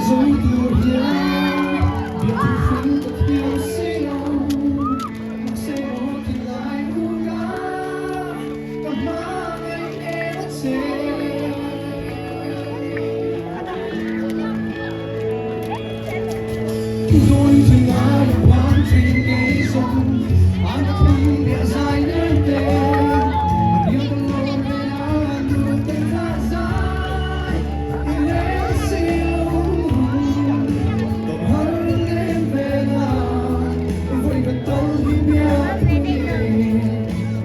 zo tur hian biak thu ka thiam si lo. Mahse maw thinlai runa ka hmangaih em a che. Dawn thinlai a phan thin kei zawng an ka thung bia zai nen te. A bial ka lawm ve nan duh te thlah zai i rel si lo. Dawm har lem ve nan vawi ka tal hi biak thungin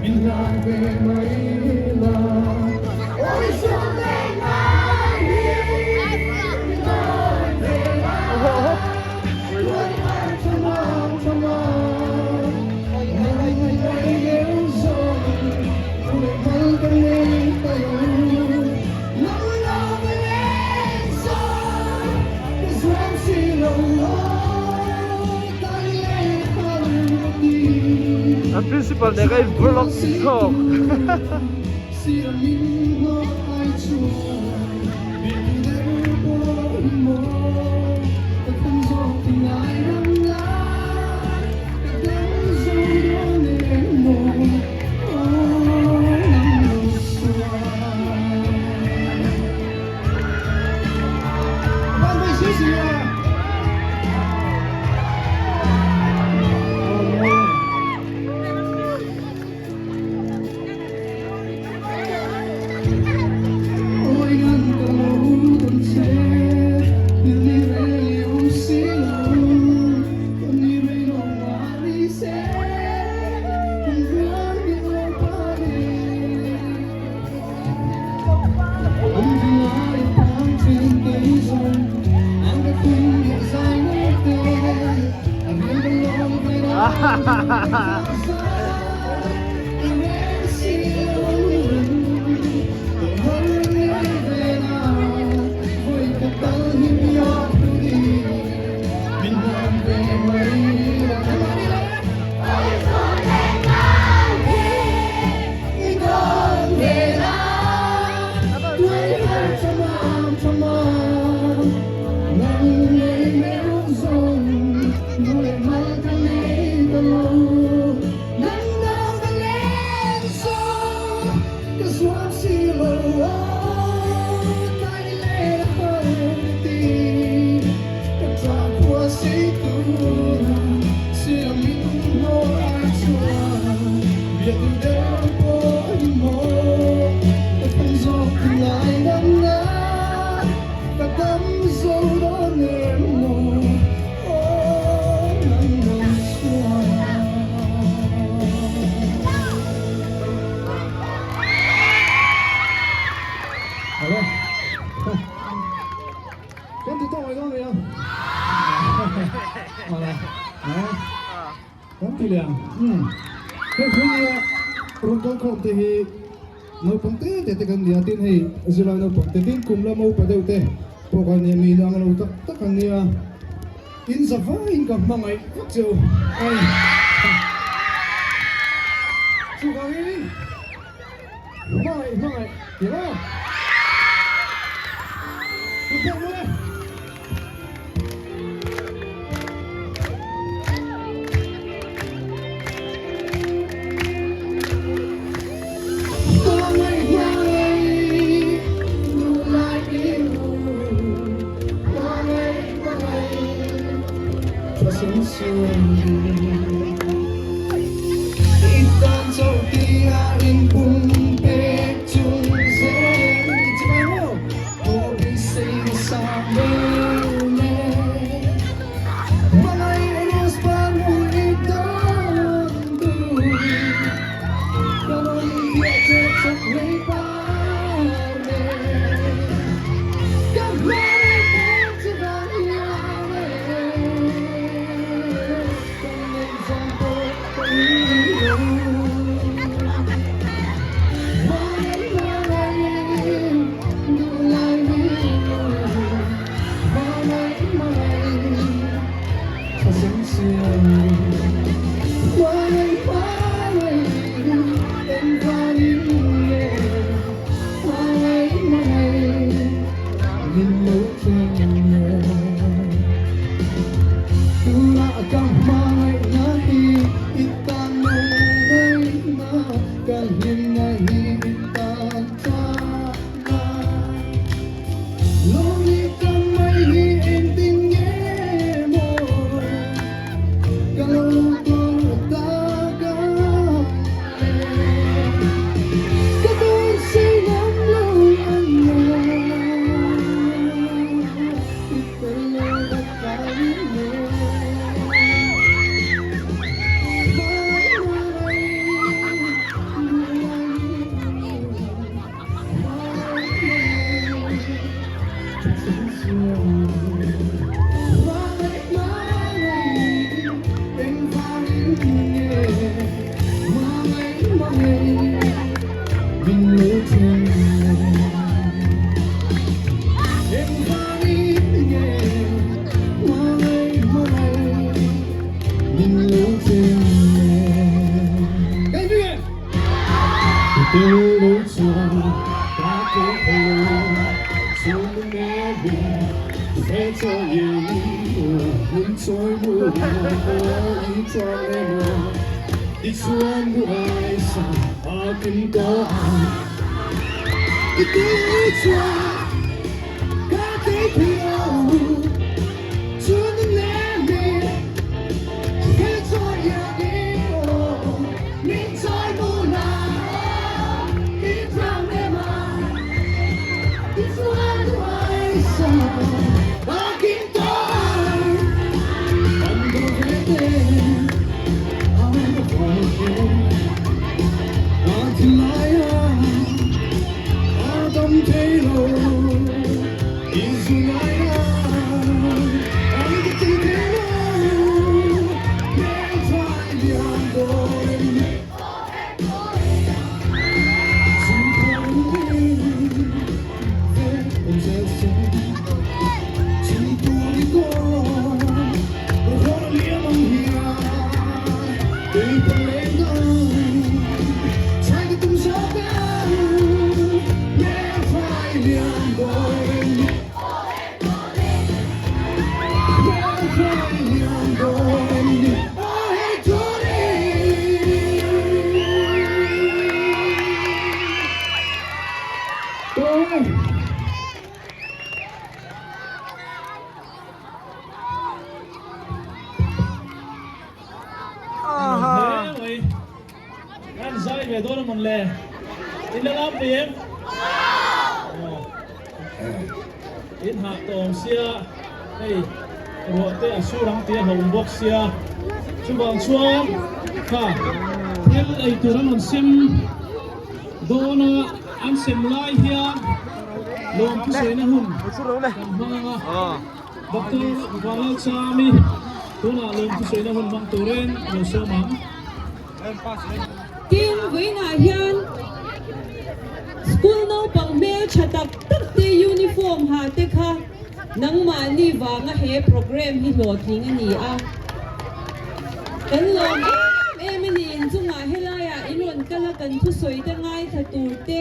min hlan ve mai la. Awi sual leh ngai hi min dawn ve la. Tuai har tha mang tha mang nang ngai leu zawng u leh mal ka nei ta lo. Nang lo ka leng zawng ka zuam si lo aw tai leh har ti. An principal nen ka in vlog chhawk. Kan ti tawk mai dawn mai a. Kan ti leh ang. Hei khuaia rawn kal khawm te hi naupang te te te kan ni a, tin hei zirlai naupang te tin kum lama upa deuh te pawh kan nia, mi inang lo tak tak an nia. In za vaiin ka hmangaih vak che u. Chuvangin hmangaih hmangaih ti maw? Kut pawh maw le? Kan zai ve dawn a mawn le? In la lam pui em? In hah tawh awm sia, hei ruah te a sur ang tih a hlauhawm bawk sia. Chuvang chuan kha thil ei tur an rawn sem dawn a, an sem lai hian lawmthusaina hun kan hmang ang a. Doctor Vanlalchami tunah lawmthusaina hun hmang turin a lo sawm ang. Tin, vawiinah hian school naupang hmel tha tak tak te uniform ha te kha nangmahni vanga he program hi hlawhtling a ni a. Kan lawm em em a ni, inchungah helaiah in rawn kal a kan thusawi te ngaithla tur te,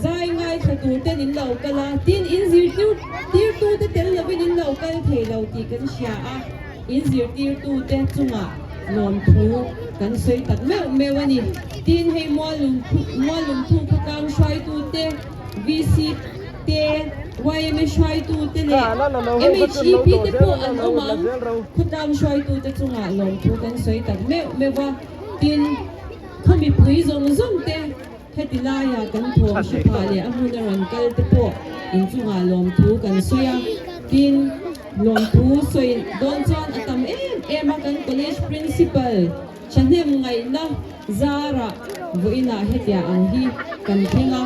zai ngaithla tur ten in lo kal a, tin in zirtirtu te tel lovin in lo kal thei lo tih kan hria a, in zirtirtu te chungah lawmthu kan sawi tak meuh meuh a ni. Tin hei Mualungthu khawtlang hruaitu te, VC te, yma hruaitu te leh MHEP te pawh an awm ang, khawtlang hruaitu te chungah lawmthu kan sawi tak meuh meuh a, tin khaw mipui zawng zawng te, Heti laia kan thawm hre phah leh a hmun a rawn kal te pawh inchungah lawmthu kan sawi a, tin, lawmthu sawi dawn chuan a tam em em a, kan college principal thahnem ngaihna zarah vawiinah hetiah ang hi kan thleng a,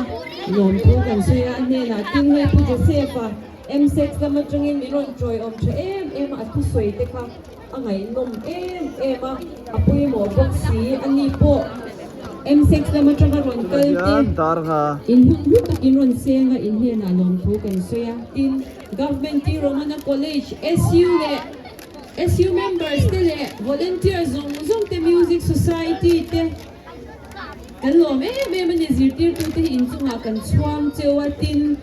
lawmthu kan sawi a, a hnenah tin hei Pu Joseph-a MSEC lam atangin min rawn tawiawm tha em em a, a thusawi te kha. A ngaihnawm em em a, a pawimawh bawk si. Ani pawh M6 lam atanga rawn kal te in hun hlu tak in rawn seng a, in hnenah lawmthu kan sawi a. Tin, Government T Romana College, SU leh SU members te leh volunteer zawng zawng te, Music Society te kan lawm em em a ni. Zirtirtute hi inchungah kan chhuang cheu a, tin.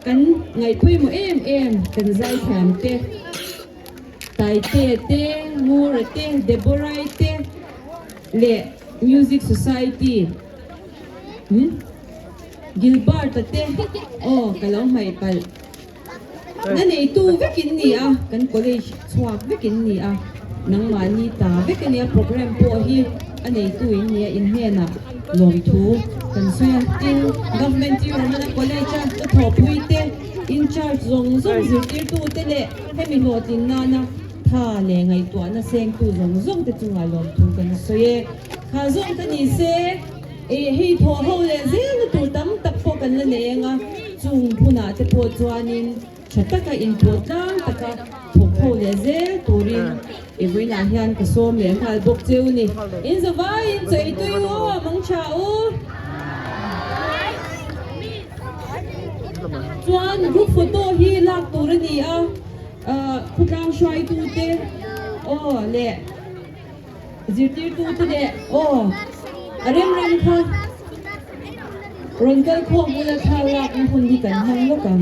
Kan ngaihpawimawh em em kan zaithiam te, Taitea te, Ngura te, Deborai te leh Music Society hmm Gilbert-a te aw ka lo hmaih palh. Na neitu vek in ni a, kan college chhuak vek in ni a, nangmahni ta vek a nia program pawh hi a neitu in ni a, in hnenah lawmthu kan sawi a, tin Government U Ramana College a ka thawhpui te, in charge zawng zawng zirtirtu te leh hemi hlawhtlin nana tha leh ngaihtuahna sengtu zawng zawng te chungah lawmthu kan sawi e. Kha zawng ka ni se. Ih hei thawh ho leh zelna tur tam tak pawh kan la nei ang a, chung hunah te pawh chuanin tha taka inpawh tlang taka thawk ho leh zel turin i vawiinah hian ka sawm leh nghal bawk cheu ni. In zavaiin chaw ei tui u aw, mang tha u. Chuan group photo hi lak tur a ni a, khawtlang hruaitute aw leh. Zirtirtute leh aw a rem rem kha rawn kal khawm ula thla lakna hun hi kan hmang lawk ang.